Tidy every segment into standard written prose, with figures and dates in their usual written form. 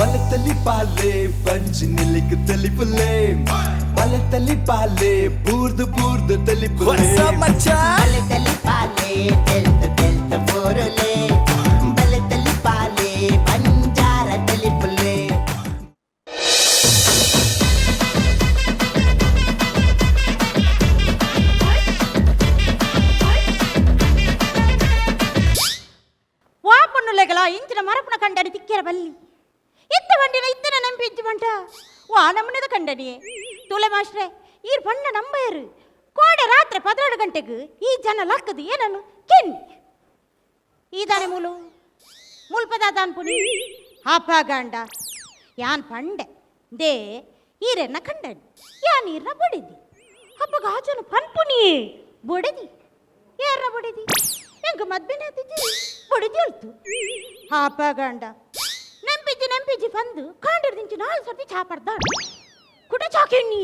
ಬಲತಲಿ ಪಾಲೆ ಬಂಜಿ ನಿಲಿಕ್ ತಲಿಪುಲೆ ಬಲತಲಿ ಪಾಲೆ ಬೂರ್ದು ಬೂರ್ದು ತಲಿಪುಲೆ. ಬಲತಲಿ ಪಾಲೆ ತೆಲ್ತ ತೆಲ್ತ ಬೋರುಲೆ ಬಲತಲಿ ಪಾಲೆ ಬಂಜಾರ ತಲಿಪುಲೆ. ವಾ ಪಣ್ಣುಲೆಗಳ ಇಂಚಿನ ಮರಪುನ ಕಂಡನಿ ತಿಕ್ಕಿರ ಬಲ್ಲಿ ಇತ್ತ ಬಂಡಿನ ಇತ್ತನ ನಂಬಿ ಇಂಚು ಬಂಟ ವಾ ನಮ್ಮನೆದ ಕಂಡನಿಯೇ. ತುಲೆ ಮಾಸ್ಟ್ರೆ, ಈರ್ ಬಣ್ಣ ನಂಬಯರು. ಕೋಡೆ ರಾತ್ರಿ 12 ಗಂಟೆಗೆ ಈ ಜನ ಲಕ್ಕದು ಏನನ್ನು ಕೆನ್ನಿ ಈದಾನೆ ಮೂಲು ಮುಲ್ಪದ ಪುನಿ ಅಪ್ಪ ಗಂಡ ಯಾನ್ ಪಂಡೆ they ಈರೆನ್ನ ಕಂಡನಿ ಯಾನ್ ಈರ್ನ ಬಡಿದಿ ಅಪ್ಪ ಗಾಜನ ಪನ್ಪುನಿಯೇ ಬೊಡದಿ ಏರ್ನ ಬೊಡದಿ ಎಂಕ ಮದ್ವೆನೇ ಆತಿಜಿ ಬೊಡದಿ ಹೇಳ್ತು. ಅಪ್ಪ ಗಂಡ ನೆಂಪಿಜ್ಜಿ ನೆಂಪಿಜ್ಜಿ ಬಂದು ಕಾಂಡಿರ್ದಿಂಚಿ 4 ಸರ್ತಿ ಚಾಪಡ್ದ ಕುಟ ಚಾಕೆಣ್ಣಿ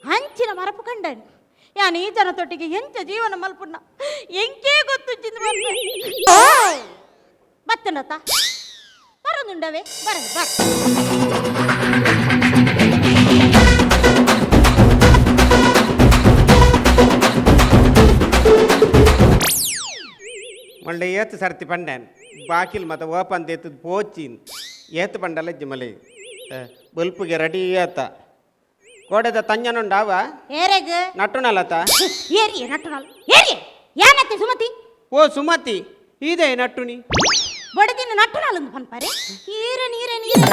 ಹಂಚಿನ ಮರಪು ಕಂಡನಿ. ಯಾನ್ ಈ ಜನ ತೊಟ್ಟಿಗೆ ಎಂಚ ಜೀವನ ಮಲ್ಪುಣ್ಣ ಎಂಕೇ ಗೊತ್ತುಂಚಿಂದು ಬತ್ತನತ ಬರದುಂಡವೆ ಬರದು ಬರ. ಮಳ್ಳೆ ಏತ್ ಸರ್ತಿ ಪಂಡೇನ್ ಬಾಕಿಲ್ ಮತ ಓಪನ್ ದೇತದ ಪೋಚಿನ್ ಏತ್ ಪಂಡಲ್ಲ ಜಿಮಲೆ ಬಲ್ಪುಗೆ ರೆಡಿ ಆತ ಕೋಡೆದ ತಂಜನುಂಡಾವ. ಏರೆಗ್? ನಟ್ಟುನಲತ. ಏರಿಯೆ ನಟ್ಟುನಲ್ ಏರಿಯೆ ಯಾನತ್ತೆ ಸುಮತಿ? ಓ ಸುಮತಿ, ಇದೇ ನಟ್ಟುನಿ. ಬಡದಿನ ನಟ್ಟುನಲ್ಲಂದು ಪನ್ಪಾರೆ ಈರೆ ನೀರೆ ನೀರೆ.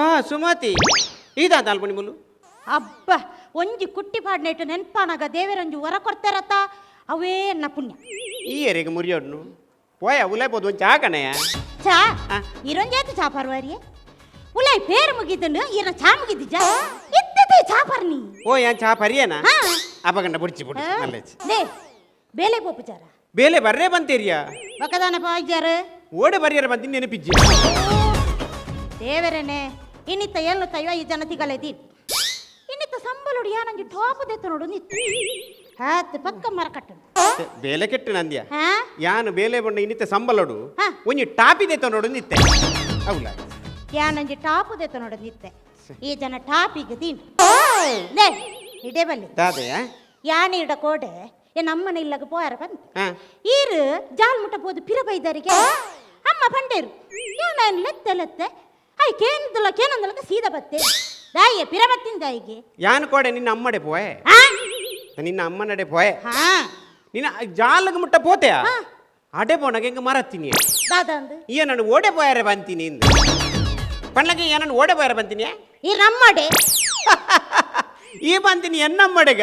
ಆ ಸುಮತಿ, ಇದಾ ತಾಲ್ಪುನಿ ಮುಲು. ಅಬ್ಬ, ಒಂಜಿ ಕುಟ್ಟಿ ಪಾಡ್ನೇಟು ನೆನ್ಪಾನಾಗ ದೇವರಂಜು ವರ ಕೊಡ್ತಾರತ್ತ, ಅವೇ ಎನ್ನ ಪುಣ್ಯ. ಈ ಏರಿಗೆ ಮುರಿಯೋಡ್ನು ಪೋಯ ಉಲೈ ಬೋದು ಒಂಚ ಹಾಕಣೆಯ. ಚಾ ಇರೊಂಜೇತು ಚಾ ಪರ್ವಾರಿಯೇ ಉಲೈ ಪೇರು ಮುಗಿದನು ಇರ ಚಾ ಮುಗಿದಿಜ್ಜ ಇದ್ದದೆ ಚಾ ಪರ್ನಿ. ಓ ಯಾನ್ ಚಾ ಪರಿಯನಾ? ಹಾ. ಅಪಗಂಡ ಬುಡ್ಚಿ ಬುಡ್ಚಿ ಮಲ್ಲೇಚಿ. ಲೇ ಬೇಲೆ ಪೋಪುಚಾರ. ಬೇಲೆ ಬರ್ರೇ ಬಂತೀರಿಯಾ? ಒಕದಾನ ಪಾಯ್ಜಾರ. ಓಡೆ ಬರ್ರಿಯರ ಬಂತೀನಿ ನೆನಪಿಜ್ಜಿ. ದೇವರನೆ ಇನ್ನಿತ್ತ ಏನು ತೈವ ಈ ಜನತಿಗಳದಿ ಇನ್ನಿತ್ತ ಸಂಬಲುಡು ಯಾನಂಜಿ ಟಾಪು ದೆತ್ತ ನೋಡು ನಿತ್ತು ಹಾತ್ ಪಕ್ಕ ಮರ ಕಟ್ಟು. ಬೇಲೆ ಕೆಟ್ಟು ನಂದ್ಯ. ಹಾ. ಯಾನು ಬೇಲೆ ಬಣ್ಣ ಇನ್ನಿತ್ತ ಸಂಬಲೋಡು. ಹಾ. ಒಂಜಿ ಟಾಪಿ ದೆತ್ತ ನೋಡು ನಿತ್ತೆ ಹೌಲ. ಯಾನಂಜಿ ಟಾಪು ದೆತ್ತ ನೋಡು ನಿತ್ತೆ ಈ ಜನ ಟಾಪಿಗೆ ದೀನ್ ಲೇ ಇಡೇ ಬಲ್ಲಿ. ದಾದೆಯ? ಯಾನೆ ಇಡ ಕೋಡೆ ಏ ನಮ್ಮನೆ ಇಲ್ಲಗ ಪೋಯಾರ ಬಂತ. ಹಾ. ಈರು ಜಾಲ್ ಮುಟ್ಟ ಪೋದು ಪಿರ ಬೈದರಿಗೆ ಅಮ್ಮ ಪಂಡೇರು ಯಾನ ಲೆತ್ತೆ ಲೆತ್ತೆ I ಕೇಂದಲ ಕೇನಂದಲಕ ಸೀದಾ ಬತ್ತೆ ದಾಯಿಗೆ ಪಿರ ಬತ್ತಿನ ದಾಯಿಗೆ. ಯಾನು ಕೋಡೆ ನಿನ್ನ ಅಮ್ಮಡೆ ಪೋಯೆ. ಆ? ನಿನ್ನ ಅಮ್ಮನಡೆ ಪೋಯೆ. ಹಾ. ನಿನ್ನ ಜಾಲಗ ಮುಟ್ಟ ಪೋತೆಯ. ಹಾ. ಅಡೆ ಪೋನಾಗ ಹೆಂಗ ಮರತ್ತೀನಿ. ದಾದಂದು. ಈ ನಾನು ಓಡೆ ಪೋಯಾರೆ ಬಂತೀನಿ ಇಂದು ಪಣ್ಲಗೆ ಏನನ್ನು ಓಡೆ ಪೋಯಾರೆ ಬಂತೀನಿ. ಈ ನಮ್ಮಡೆ. ಈ ಬಂತೀನಿ ಎನ್ನಮ್ಮಡೆಗ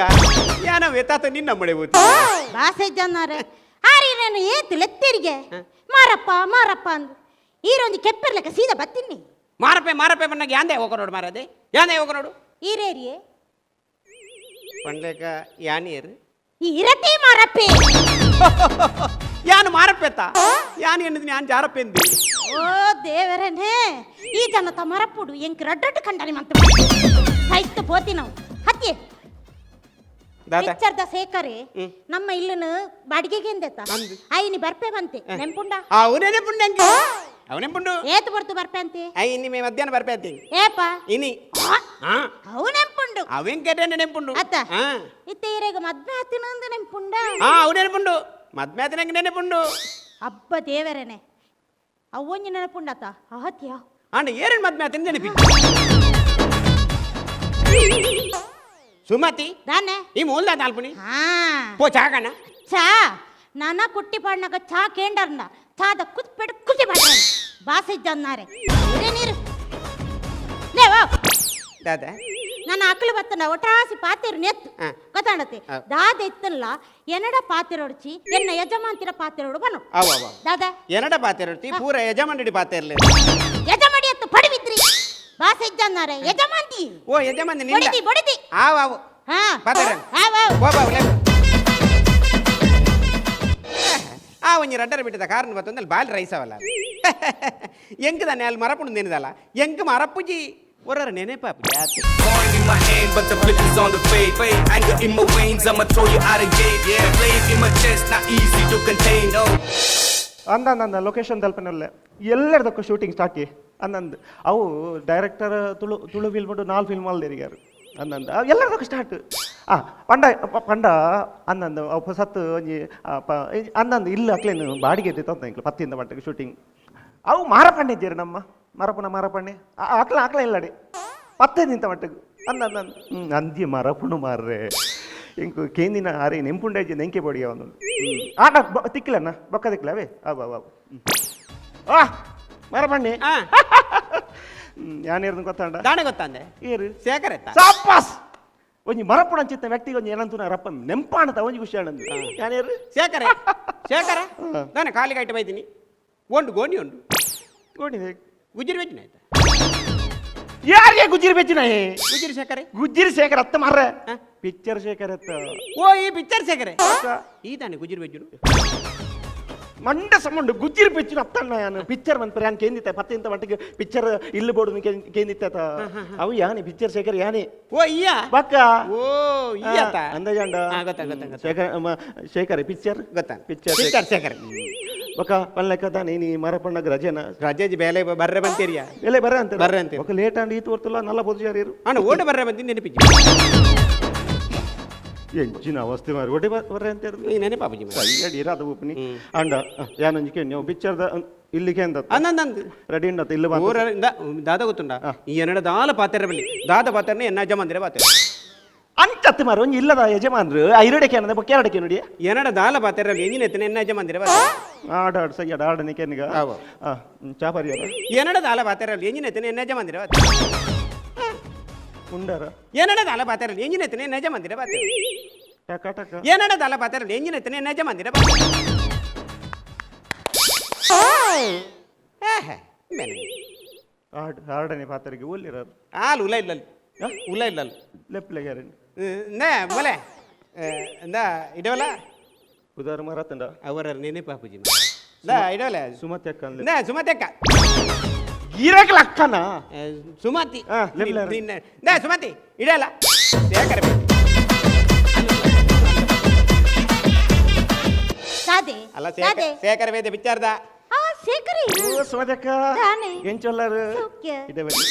ಯಾನವೇ ತಾತ ನಿನ್ನಮ್ಮಡೆ ಹೋತಿ. ಬಾಸೆ ಜನ್ನಾರೆ ಆರಿ ನಾನು ಏತು ಲೆತ್ತರಿಗೆ ಮಾರಪ್ಪ ಮಾರಪ್ಪ ಅಂದು ಈರೊಂದು ಕೆಪ್ಪಿರ್ಲಕ್ಕ ಸೀದಾ ಬತ್ತೀನಿ. ಮಾರಪ್ಪೆ ಮಾರಪ್ಪೆ ಬಣ್ಣಗೆ ಯಾಂದೆ ಹೋಗ ನೋಡು ಮಾರದೆ ಯಾಂದೆ ಹೋಗ ನೋಡು. ಈರೇರಿಯೇ? ಪಣ್ಲೇಕ ಯಾನಿಯರು. ಈ ಇರತೆ ಮಾರಪ್ಪೆ. ಯಾನು ಮಾರಪ್ಪೆತ್ತ ಯಾನು ಎನ್ನದು ಯಾನ್ ಜಾರಪ್ಪೆಂದು. ಓ ದೇವರನೇ, ಈ ಜನ ತಮರಪ್ಪುಡು ಎಂಕ್ ರಡ್ಡಡ್ಡು ಕಂಡನಿ ಮಂತ ಸೈತ್ ಪೋತಿ ನಾವು ಹತ್ತಿ. ದಾದ. ಪಿಕ್ಚರ್ದ ಸೇಕರೆ ನಮ್ಮ ಇಲ್ಲನ ಬಾಡಿಗೆಗೆ ಎಂದೆತ್ತ ಐನಿ ಬರ್ಪೆ ಬಂತೆ ನೆಂಪುಂಡ. ಅವನೇನೆ ಪುಂಡಂಗೆ ಅವನೇ ಪುಂಡು. ಏತು ಬರ್ತು ಬರ್ಪೆ ಅಂತೆ? I ಇನ್ನಿ ಮೇ ಮಧ್ಯಾಹ್ನ ಬರ್ಪೆ ಅಂತೀನಿ. ಏಪ? ಇನಿ. ಹಾ. ಅವು ನೆಂಪುಂಡು. ಅವೇನ್ ಕೆಟ್ಟ ನೆಂಪುಂಡು. ಅತ್ತ. ಹಾ. ಇತ್ತೆ ಈರೆಗ ಮದ್ವೆ ಆತಿನಂದು ನೆಂಪುಂಡ. ಹಾ, ಅವು ನೆನಪುಂಡು, ಮದ್ವೆ ಆತಿನಂಗೆ ನೆನಪುಂಡು. ಅಬ್ಬ ದೇವರನೆ, ಅವೊಂಜಿ ನೆನಪುಂಡತ ಆತ್ಯ. ಅಂಡ ಏರನ್ ಮದ್ವೆ ಆತಿನ ನೆನಪಿ ಸುಮತಿ. ದಾನೆ. ಈ ಮೂಲ್ದ ತಾಲ್ಪುನಿ. ಹಾ. ಪೋ ಚಾಕಣ. ಚಾ ನಾನ ಕುಟ್ಟಿ ಪಾಡ್ನಾಗ ಚಾ ಕೇಂಡರ್ನ ಚಾದ ಕುತ್ಪೆಡು ಕುಸಿ ಪಾಡ್ರ ಬಾಸೆ ಜನ್ನಾರೆ ನೀರೇ ನೀರು ಲೇವಾ. ದಾದ. ನನ್ನ ಅಕ್ಕಲು ಬತ್ತನ ಒಟ್ರಾಸಿ ಪಾತೆರು ನೆತ್ತು. ಹಾ. ಗೊತ್ತಾಣತೆ. ಹಾ. ದಾದ ಇತ್ತಲ್ಲ ಎನ್ನಡ ಪಾತೆರೊಡ್ಚಿ ಎನ್ನ ಯಜಮಾನ್ತಿರ ಪಾತೆರೋಡು ಬನ್ನು. ಅವ ಅವ. ದಾದ. ಎನ್ನಡ ಪಾತೆರೊಡ್ಚಿ ಪೂರ ಯಜಮಾನಡಿ ಪಾತೆರ್ಲೆ. ಯಜಮಾಡಿ ಎತ್ತು ಪಡಿಬಿದ್ರಿ ಬಾಸೆ ಜನ್ನಾರೆ ಯಜಮಾನ್ತಿ. ಓ ಯಜಮಾನಿ ನಿನ್ನ. ಬಡಿದಿ ಬಡಿದಿ. ಆವ್ ಆವು. ಹಾ. ಪಾತೆರ. ಆವ್ ಆವ್. ಬೋ ಬಾ ಉಲೆ. ಆ ಒಂಜಿ ರಡ್ಡರ ಬಿಟ್ಟದ ಕಾರಣ ಬತ್ತೊಂದಲ್ಲಿ ಬಾಲ್ ರೈಸ್ ಅವಲ್ಲ ಎಂಕ್ ತಾನೆ ಅಲ್ಲಿ ಮರಪುಂಡು ನೆನೆದಲ್ಲ ಎಂಕ್ ಮರಪುಜಿ ಒರ್ರ ನೆನೆಪಾಪು ಜಾಸ್ತಿ. Coin in my hand, but the flip is on the fade. Anger in my veins, I'ma throw you out of gate. Yeah, blade in my chest, not easy to contain. No. ಅಂದ ಅಂದ location ತಲ್ಪನಲ್ಲೇ ಎಲ್ಲರದಕ್ಕೂ shooting start ಅಂದಂದು. ಅವು director Tulu Tulu film ಉಂಟು, ನಾಲ್ film ಅಲ್ದಿರಿಗಾರು ಅಂದಂದು. ಎಲ್ಲರದಕ್ಕೂ start. ಆ ಪಂಡ ಪಂಡ ಅಂದಂದು ಅವು ಹೊಸತ್ತು ಒಂಜಿ ಅಂದಂದು ಇಲ್ಲ ಅಕ್ಲೇನು ಬಾಡಿಗೆ ಇದ್ದಿತ್ತು ಇಂಕ್ಲು ಪತ್ತಿಂದ ಮಟ್ಟಿಗೆ ಶೂಟಿಂಗ್. ಅವು ಮಾರಪಣ್ಣೆ ಇದ್ದೀರಿ, ನಮ್ಮ ಮರಪುನ ಮಾರಪಣ್ಣೆ ಆಕ್ಲ ಆಕ್ಲ ಇಲ್ಲಡಿ ಪತ್ತೆ ನಿಂತ ಮಟ್ಟಿಗೆ ಅಂದ ಅಂದ. ಅಂದಿ ಮರಪುಣು ಮಾರ್ರೆ ಇಂಕು ಕೇಂದಿನ ಆರೆ ನೆಂಪುಂಡಾಜಿ ನೆಂಕೆ ಬಡಿಯ ಒಂದು ಆಟ ತಿಕ್ಕಿಲ್ಲಣ್ಣ ಬೊಕ್ಕ ತಿಕ್ಕಿಲ್ಲ ಅವೇ ಅವ ಅವ ಆ ಮರಪಣ್ಣೆ. ಆ. ಯಾನೇರ್ದು ಗೊತ್ತಾಂಡ? ದಾಣ ಗೊತ್ತಂದೆ. ಏರು? ಶೇಖರ್ ಎತ್ತ. ಸಾಪಾಸ್ ಒಂಜಿ ಮರಪುಣ ಅಂಚಿತ್ತ ವ್ಯಕ್ತಿಗೆ ಒಂಜಿ ಏನಂತ ರಪ್ಪ ನೆಂಪಾಣತ ಒಂಜಿ ಖುಷಿ ಆನಂದು. ಯಾನೇರು? ಶೇಖರ ಶೇಖರ. ನಾನು ಕಾಲಿಗೆ ಐಟ ಬೈತೀನಿ ಒಂದು ಗೋಣಿ ಉಂಡು. ಗೋಣಿದೆ. ಗುಜ್ಜಿರಿ ವೆಜ್ಜಿನ ಆಯ್ತಾ? ಯಾರಿಗೆ ಗುಜ್ಜಿರಿ ಬೆಚ್ಚಿನ? ಗುಜ್ಜಿರಿ ಶೇಖರೆ. ಗುಜ್ಜಿರಿ ಶೇಖರ್ ಅತ್ತ ಮಾರ್ರೆ. ಹಾ. ಪಿಕ್ಚರ್ ಶೇಖರ್ ಅತ್ತ. ಓ, ಈ ಪಿಕ್ಚರ್ ಶೇಖರೆ ಈ ತಾನೆ ಗುಜ್ಜಿರಿ ವೆಜ್ಜುನು. ಮಂಡ ಸಮುಂಡು ಗುಜ್ಜಿರಿ ಪಿಕ್ಚರ್ ಅತ್ತಣ್ಣ. ಯಾನು ಪಿಕ್ಚರ್ ಮನ್ಪರೆ ಯಾನ್ ಕೇಂದಿತ್ತ ಪತ್ತಿಂತ ಮಟ್ಟಿಗೆ ಪಿಕ್ಚರ್ ಇಲ್ಲು ಬೋಡು ಕೇಂದಿತ್ತ ಅವು ಯಾನಿ ಪಿಕ್ಚರ್ ಶೇಖರ್ ಯಾನಿ. ಓ ಇಯ್ಯ. ಬಕ್ಕ. ಓ ಇಯ್ಯತ. ಅಂದಾಜಂಡ. ಹಾ, ಗೊತ್ತ ಗೊತ್ತ ಗೊತ್ತ. ಶೇಖರ್ ಶೇಖರ್ ಪಿಕ್ಚರ್. ಗೊತ್ತ. ಪಿಕ್ಚರ್. ಪಿಕ್ಚರ್ ಶೇಖರ್. ಬಕ್ಕ ಪಲ್ಲೆಕ್ಕ ತಾನೆ ನೀ ಮರಪಣ್ಣಗ್ ರಜೆನ? ರಜೆಜ್ ಬೇಲೆ ಬರ್ರೆ ಬಂತೀರಿಯಾ. ಎಲೆ ಬರ್ರೆ ಅಂತ. ಬರ್ರೆ ಅಂತೀರಿ. ఒక లేಟ್ ಅಂಡ್ ಈತ್ ವರ್ತುಲ್ಲ ನಲ್ಲ ಪೊದು ಅಣ್ಣ ಓಟ ಬರ್ರೆ ಬಂತೀನಿ ನೆನಪಿಜ್ಜಿ. ಎಂಚಿನ ಅವಸ್ಥೆ ಮಾರಿ ಒಡೆ ಬರ್ರೆ ಅಂತ. ಈ ನೆನಪಾಪುಜಿ. ಸೈಯಡ್ ಇರಾದ ಊಪನಿ ಅಂಡ ಯಾನೊಂಜಿ ನೀವು ಪಿಕ್ಚರ್ದ ಇಲ್ಲಿಗೆ ಅಂದ. ಅಂದಂದು. ರೆಡಿ ಉಂಡತ್ತ ಇಲ್ಲು. ಊರ ದಾದ ಗೊತ್ತುಂಡ? ಈ ಎನ್ನಡ ದಾಲ ಪಾತೆರ ಬಲ್ಲಿ ದಾದ ಪಾತೆರನೆ ಎನ್ನ ಜಮಂದಿರ ಪಾತೆರ. ಅಂಚತ್ತು ಮಾರು ಒಂಜಿ ಇಲ್ಲದ ಯಜಮಾನ್ರು ಐರಡಕ್ಕೆ ಏನದ ಬೊಕ್ಕ ಎರಡಕ್ಕೆ ನೋಡಿ. ಎನ್ನಡ ದಾಲ ಪಾತೆರ ಎಂಜಿನ ಎತ್ತನೆ ಎನ್ನ ಯಜಮಾನ್ದಿರ ಪಾತೆರ. ಆಡ ಆಡ್ ಸಯ್ಯಡ್ ಆಡ ನಿಕೆನಿಗ. ಆವ. ಆ ಚಾಪರಿಯರ. ಎನ್ನಡ ದಾಲ ಪಾತೆರ ಎಂಜಿನ ಎತ್ತನೆ ಎನ್ನ ಯಜಮಾನ್ದಿರ ಪಾತೆರ. ಉಂಡರ. ಎನ್ನಡ ದಾಲ ಪಾತೆರ ಎಂಜಿನ ಎತ್ತನೆ ಎನ್ನ ಯಜಮಾನ್ದಿರ ಪಾತೆರ. ಟಕ ಟಕ. ಎನ್ನಡ ದಾಲ ಪಾತೆರ ಎಂಜಿನ ಎತ್ತನೆ ಎನ್ನ ಯಜಮಾನ್ದಿರ ಪಾತೆರ. ಏಹೆ, ಬೆನೆ. ಆಡ್ ಆಡನೆ ಪಾತರಿಗೆ ಒಲ್ಲಿರಾರು. ಆಲ್ ಉಲ ಇಲ್ಲಲ್ ಉಲ ಇಲ್ಲಲ್. ಲೆಪ್ಲೆಗಾರನ್. ನೇ ಮೊಲೆ ಎಂದ ಇಡವಲ್ಲ. ಉದಾರ ಮರತಂಡ. ಅವರ ನೆನಪಾಪುಜಿ ದಾ ಇಡವಲ್ಲ. ಸುಮತಿ ಅಕ್ಕ. ನೇ ಸುಮತಿ ಅಕ್ಕ. ಗಿರಕಲ ಅಕ್ಕನ. ಸುಮತಿ. ಆ, ಲೆಪ್ಲೆ. ನೇ ಸುಮತಿ ಇಡಲ್ಲ ಶೇಖರ. ಸಾದೆ. ಅಲ್ಲ. ಸಾದೆ. ಶೇಖರ ವೇದ ವಿಚಾರದ. ಆ ಶೇಖರಿ. ಓ ಸುಮತಿ ಅಕ್ಕ. ದಾನೆ. ಎಂಚೊಲ್ಲಾರು? ಸೌಖ್ಯ. ಇದೇ ಬನ್ನಿ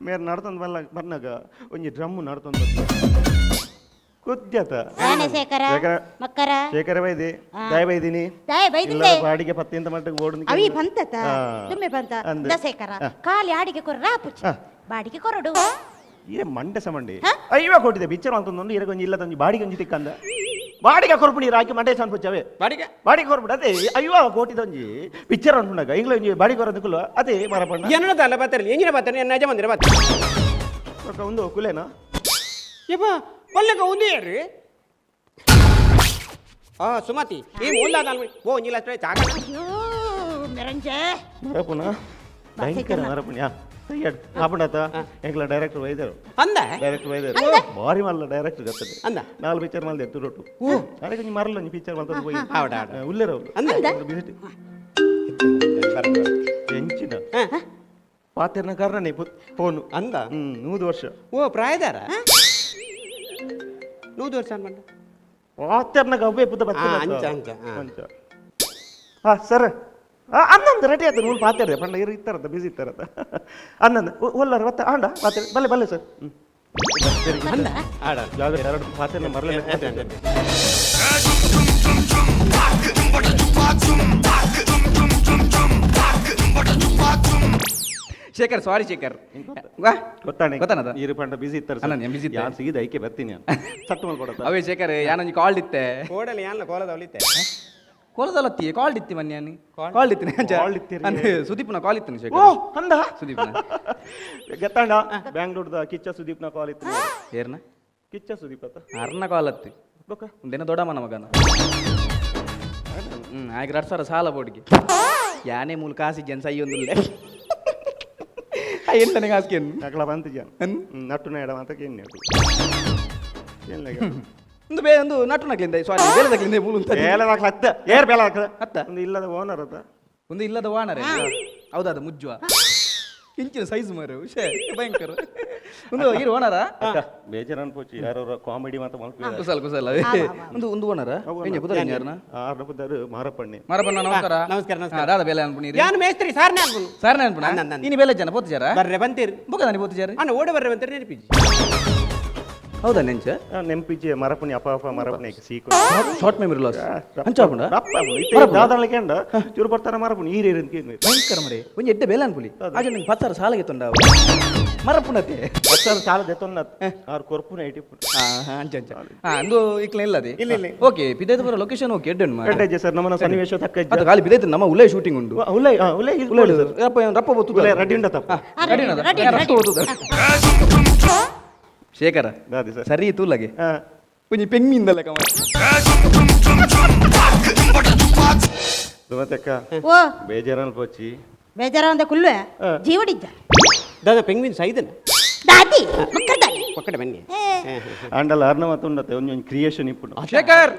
ಮೇರ್ ನಡ್ತೊಂದು ಬಲ್ಲ ಬರ್ನಾಗ ಒಂಜಿ ಡ್ರಮ್ ನಡ್ತೊಂದು ಬರ್ತದೆ ಕುದ್ಯತ. ದಾನೆ ಶೇಖರ? ಶೇಖರ. ಮಕ್ಕರ. ಶೇಖರ ಬೈದಿ. ಆ. ದಾಯ ಬೈದಿನಿ. ದಾಯ ಬೈದಿಂದೆ? ಇಲ್ಲ ಬಾಡಿಗೆ ಪತ್ತಿಂತ ಮಟ್ಟಿಗೆ ಬೋರ್ಡ್. ಅವಿ ಬಂತತ ತುಮ್ಮೆ ಬಂತ. ಅಂದ್. The Shekhara. ಆ. ಖಾಲಿ ಆಡಿಗೆ ಕೊರ ರಾಪುಚಿ. ಆ. ಬಾಡಿಗೆ ಕೊರಡು. ಇರೆ ಮಂಡೆ ಸಮಂಡಿ. ಹ? ಐವ ಕೊಟ್ಟಿದೆ ಪಿಕ್ಚರ್ ಅಂತ ಇರಗೊಂಜಿ ಇಲ್ಲ ತಂಜಿ ಬಾಡಿಗೆ ಒಂಜಿ ತಿಕ್ಕಂದ ಬಾಡಿಗೆ ಕೊರ್ಪುಣಿ ರಾಕಿ ಮಂಡೆ ಸಣ್ಣ ಬಾಡಿಗೆ. ಬಾಡಿಗೆ ಕೊರ್ಪುಡು ಅದೇ ಐವ ಕೋಟಿದೊಂಜಿ ಪಿಕ್ಚರ್ ಅನ್ಪುಣಗ ಇಂಗ್ಲ ಒಂಜಿ ಬಾಡಿಗೆ ಕೊರದುಕುಲು ಅದೇ ಮರಪಣ್ಣ. ಎನ್ನಡ ದಾಲ ಪಾತೆರ ಎಂಜಿನ ಪಾತೆರ ಎನ್ನ ಯಜಮಾನ್ದಿರ ಪಾತೆರ. ಬೊಕ್ಕ ಒಂದು ಕುಲೇನಾ? ಯಪ್ಪ ಒಳ್ಳೆಕ ಒಂದು ಏರ್ರಿ ಆ ಸುಮತಿ ಈ ಮೂಲ ಓ ಒಂಜಿಲ್ಲ ಅಷ್ಟೇ ಚಾಕ. ಅಯ್ಯೋ ಮೆರಂಜೆ. ಮರಪುನ ಭಯಂಕರ ಮರಪುಣ ಸಯ್ಯಡ್ ಆಪುಂಡತ ಎಂಕ್ಲ ಡೈರೆಕ್ಟರ್ ವೈದ್ಯರು. ಅಂದ. ಡೈರೆಕ್ಟರ್ ವೈದ್ಯರು ಬಾರಿ ಮಲ್ಲ ಡೈರೆಕ್ಟರ್ ಗೊತ್ತದೆ. ಅಂದ. ನಾಲ್ ಪಿಕ್ಚರ್ ಮಲ್ದೆ ತುರುಟು ಅದಕ್ಕೆ ಒಂಜಿ ಮರಲ್ಲ ಒಂಜಿ ಪಿಕ್ಚರ್ ಮಲ್ತದ್ದು ಹೋಗಿ. ಆವಡ ಆಡ. ಉಲ್ಲೇರ ಅವ್ರು. ಅಂದ. ಅವ್ರು ಎಂಚಿನ ಪಾತೆರ್ನ ಕಾರಣನೇ ಫೋನು. ಅಂದ. 100 ವರ್ಷ. ಓ ಪ್ರಾಯದಾರ 100 ವರ್ಷ ಅನ್ಬಂಡ. ಪಾತೆರ್ನ ಗವ್ವೆ ಪುದ. ಆ, ಅಂಚ, ಅಂಚ, ಆ. ಅಂಚ. ಹಾ ಸರ್ ಅಂದಂದು ರೆಡಿ ಆಯ್ತು ನೂಲು ಪಾತೆರ್ದೆ ಪಂಡ ಇರು ಇತ್ತಾರತ್ತ ಬಿಸಿ ಇತ್ತಾರತ್ತ ಅಂದಂದು ಒಲ್ಲರ ಒತ್ತ ಆಂಡ ಪಾತೆರ್ ಬಲ್ಲೆ ಬಲ್ಲೆ ಸರ್. ಅಂದ ಆಡ. ಜಾಗ್ರತೆ ಎರಡು ಪಾತೆರ್ನ ಮರಲೆ. ಶೇಖರ್ ಸಾರಿ ಶೇಖರ್ ವಾ ಗೊತ್ತಾಣೆ. ಗೊತ್ತಾನದ? ಇರು ಪಂಡ ಬಿಸಿ ಇತ್ತಾರೆ. ಅಲ್ಲ, ನಾನು busy ಇದ್ದೆ. ಯಾರು ಸಿಗಿದ ಐಕೆ ಬರ್ತೀನಿ ನಾನು ಸಟ್ಟು ಮಲ್ಕೊಡತ್ತ. ಅವೇ ಶೇಖರ್ ಯಾನೊಂಜಿ ಕಾಲ್ ಇತ್ತೆ. ಕೋಡಲಿ ಯಾನ್ಲ ಕೋಲದ ಅವಲಿತ್ತೆ. ಕೋಲದಲ್ಲತ್ತಿ ಕಾಲ್ ಇತ್ತಿ ಮೊನ್ನೆ ಕಾಲ್ ಇತ್ತಿನಿ. Call ಇತ್ತೀರಿ. ಅಂದ್ರೆ ಸುದೀಪ್ನ ಕಾಲ್ ಇತ್ತಿನಿ ಓ ಶೇಖರ್. ಅಂದ. ಸುದೀಪ್ನ. ಗೊತ್ತಾಂಡ ಬ್ಯಾಂಗ್ಳೂರ್ದ ಕಿಚ್ಚ ಸುದೀಪ್ನ ಕಾಲ್ ಇತ್ತು. ಏರ್ನ? ಕಿಚ್ಚ ಸುದೀಪ್ ಅತ್ತ. ಅರ್ನ ಕಾಲ್ ಅತ್ತಿ. ಬೊಕ್ಕ? ಒಂದಿನ ದೊಡ್ಡಮ್ಮನ ಮಗನ ಆಯ್ಕೆ 2000 ಸಾಲ ಬೋರ್ಡ್ಗೆ ಯಾನೇ ಮೂಲ ಕಾಸಿ ಜನ ಸೈಯೊಂದಿಲ್ಲ ಎಂತನೇ ಕಾಸ್ಕೇನು. ಅಕಲ ಬಂತು ಜನ. ಅನ್? ನಟ್ಟು ನಾಡ ಅಂತ ಕೇನ್ ಏನ್ ಒಂದು ಬೇ ಒಂದು ನಟು ನಕ್ಲಿಂದ ಸಾರಿ ಬೇಲೆದಕ್ಲಿಂದ ಮೂಲು ಅಂತ. ಬೇಲೆದಾಕ್ಲ ಅತ್ತ ಏರ್ ಬೇಲೆ ಹಾಕ್ಲ. ಅತ್ತ? ಒಂದು ಇಲ್ಲದ ಓನರ್ ಅತ್ತ. ಒಂದು ಇಲ್ಲದ ವಾನರೇ ಹೌದಾ? ಅದು ಮುಜ್ಜುವ. ಇಂಚಿನ ಸೈಜ್ ಮಾರು ಶೇ ಭಯಂಕರ ಒಂದು ಇರು ಓನರ ಬೇಜಾರು ಅನ್ಪೋಚಿ ಯಾರೋ ಕಾಮಿಡಿ ಮಾತ್ರ ಮಲ್ಪು ಕುಸಲ್ ಕುಸಲ್ ಒಂದು ಒಂದು ಓನರ ಎಂಜ ಪುದರ್ ಯಾರನ ಆರ್ನ ಪುದರ್ ಮಾರಪ್ಪಣ್ಣೆ ಮಾರಪ್ಪಣ್ಣ ನಮಸ್ಕಾರ. ನಮಸ್ಕಾರ, ನಮಸ್ಕಾರ. ದಾದ ಬೇಲೆ ಅನ್ಪುನೀರಿ? ಯಾನ್ ಮೇಸ್ತ್ರಿ ಸಾರ್ನೆ ಅನ್ಪುನು. ಸಾರ್ನೆ ಅನ್ಪುನ? ಅಂದ್, ಅಂದ್, ಅಂದ್. ಇನಿ ಬೇಲೆ ಜನ ಪೋತುಜಾರ? ಬರ್ರೆ ಬಂತೀರಿ. ಬೊಕ ದಾನಿ ಪೋತುಜಾರ? ಅಣ್ಣ ಓಡೆ ಬರ್ರೆ ಬಂತೀರಿ ನೆನಪಿಜಿ. ಹೌದಾ ನೆಂಚ? ನೆಂಪಿಜಿ ಮರಪುಣಿ ಅಪ್ಪ ಅಪ್ಪ ಮರಪುಣಿ ಸೀಕು short memory loss ಅಂಚ ಆಪುಂಡ? ದಾದಾಳ ಕೇಂಡ ಚೂರು ಬರ್ತಾರ ಮರಪುಣಿ ಈರೇರು ಅಂತ ಕೇಂದ್ರ. ಭಯಂಕರ ಮರೆ ಒಂಜಿ ಎಡ್ಡೆ ಬೇಲೆ ಅನ್ಪುಲಿ ಆಜ ನಿಂಗೆ ಪತ್ತಾರ ಸಾಲಗೆ ತೊಂಡ ಮರಪುಣತೆ. ಪತ್ತಾರ ಸಾಲ ದೆತ್ತೊನ್ನ ಆರು ಕೊರ್ಪುನ ಐಟಿ. ಅಂಚ ಅಂಚ ಅಂದು ಇಕ್ಲ ಇಲ್ಲ ಅದೇ. ಇಲ್ಲ, ಇಲ್ಲ. ಓಕೆ ಪಿದೈತ ಬರೋ ಲೊಕೇಶನ್ ಓಕೆ ಎಡ್ಡೆ ಉಂಟು ಮಾರ್ರೆ. ಎಡ್ಡೆ ಸರ್ ನಮ್ಮನ ಸನ್ನಿವೇಶ ತಕ್ಕ ಇಜ್ಜ. ಅದು ಖಾಲಿ ಪಿದೈತ ನಮ್ಮ ಉಲೇ ಶೂಟಿಂಗ್ ಉಂಟು. ಉಲೇ ಉಲೇ ಉಲೇ ಉಂಟು. ರಪ್ಪ ರಪ್ಪ ಒತ್ತುದು. ಉಲೇ ರೆಡಿ ಉಂಟಾ ತಪ್ಪ? ರೆಡಿ ಉಂಟಾ? ರೆಡಿ, ರಪ್ಪ ರೆಡಿ. ಒತ್ತುದು. ಶೇಖರ ದಾದಿ ಸರ್. ಸರಿ ತೂಲಗೆ ಹಾ. ಒಂಜಿ ಪೆಂಗಿಂದಲ್ಲ ಕಮ. ಸುಮತಕ್ಕ ಓ ಬೇಜಾರು ಅನ್ಪೋಚಿ. ಬೇಜಾರ ಅಂದ ಕುಲ್ವೆ ಜೀವಡಿದ್ದ. ದಾದಾ ಪೆಂಗ್ವಿನ್ ಸೈದನ? ದಾದಿ ಮಕ್ಕಳ ದಾದಿ. ಪಕ್ಕಡೆ ಬನ್ನಿ. ಆಂಡಲ ಅರ್ನ ಮಾತು ಉಂಡತೆ ಒಂಜಿ ಒಂಜಿ ಕ್ರಿಯೇಷನ್ ಇಪ್ಪುಂಡು. ಶೇಖರ್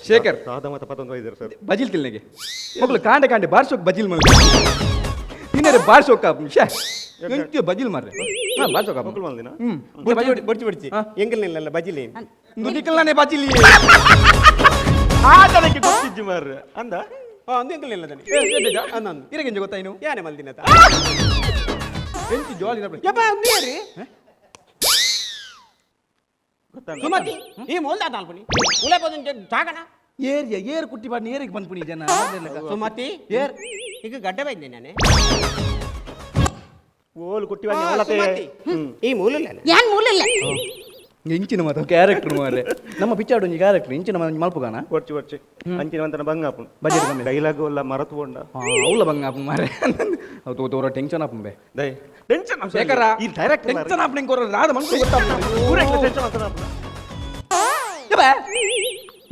ಶೇಖರ್ ಸಾದ ಮಾತ ಪತೊಂದು ಒಯ್ದರು ಸರ್. ಬಜಿಲ್ ತಿಲ್ನೆಗೆ ಮಕ್ಕಳು ಕಾಂಡೆ ಕಾಂಡೆ ಬಾರ್ಸೋಕ್ ಬಜಿಲ್ ಮಲ್ಕ ತಿನ್ನರೆ ಬಾರ್ಸೋಕ್ ಶೇ ಎಂಚ ಬಜಿಲ್ ಮಾರ್ರೆ ಹಾ ಬಾರ್ಸೋಕ್ ಮಕ್ಕಳು ಮಲ್ದಿನ? ಹ್ಮ್. ಬಡ್ಚಿ ಬಡ್ಚಿ ಬಡ್ಚಿ ಎಂಗಲ್ ನಿಲ್ಲಲ್ಲ ಬಜಿಲಿ. ನುಡಿಕಲ್ಲಾನೆ ಬಜಿಲಿ. ಆ ತನಕ್ಕೆ ಗೊತ್ತಿಜ್ಜಿ ಮಾರ್ರೆ ಅಂದ. ಅಂದು ಎಂಗಲ್ ನಿಲ್ಲದನೆ ಅಂದ. ಇರಗೆಂಜ ಗೊತ್ತಾಯ್ನು? ಯಾನೆ ಮಲ್ದಿನ ಎಂಚ ಜಾಲಿ ನಪ್ಪ. ಯಪ್ಪ ನೀರಿ ಸುಮತಿ ಈ ಮೋಲ್ದ ತಾಲ್ಪುನಿ ಉಲೆ ಪದನ್ ಜಾಗನ ಏರಿಯ ಏರ್ ಕುಟ್ಟಿ ಬಾಡ್ನಿ ಏರಿಗೆ ಬಂದ್ಪುನಿ ಜನ ಸುಮತಿ ಏರ್ ಈಗ ಗಡ್ಡೆ ಬೈದ್ನೆ ನಾನೇ. ಓಲು ಕುಟ್ಟಿ ಸುಮತಿ ಈ ಮೂಲ ಯಾನ್ ಮೂಲ ಇಲ್ಲ. ಇಂಚಿನ ಮಾತ ಕ್ಯಾರೆಕ್ಟರ್ ಮಾರ್ರೆ ನಮ್ಮ ಪಿಚ್ಚಾಡು ಒಂಜಿ ಕ್ಯಾರೆಕ್ಟರ್ ಇಂಚಿನ ಮಲ್ಪುಗಾನ. ಕೊರ್ಚಿ ಕೊರ್ಚಿ ಅಂಚಿನ ಒಂತನ ಬಂಗ ಆಪುಂಡು. ಬಜೆಟ್ ಕಮ್ಮಿ. ಡೈಲಾಗ್ ಎಲ್ಲ ಮರತು ಪೋಂಡ. ಅವ್ಲ ಬಂಗ ಆಪು ಮಾರ್ರೆ ಅವು ತೋ ತೋರ ಟೆನ್ಷನ್ ಆಪುಂಬೆ. ದೈ ಟೆನ್ಷನ್ ಶೇಖರ ಈ ಡೈರೆಕ್ಟರ್ ಟೆನ್ಷನ್ ಆಪುಂಡು ಇಂಕೊರ ರಾದ ಮನ್ಸು ಗೊತ್ತಾಪುಂಡು. ಟೆನ್ಷನ್ ಆಪುಂಡು.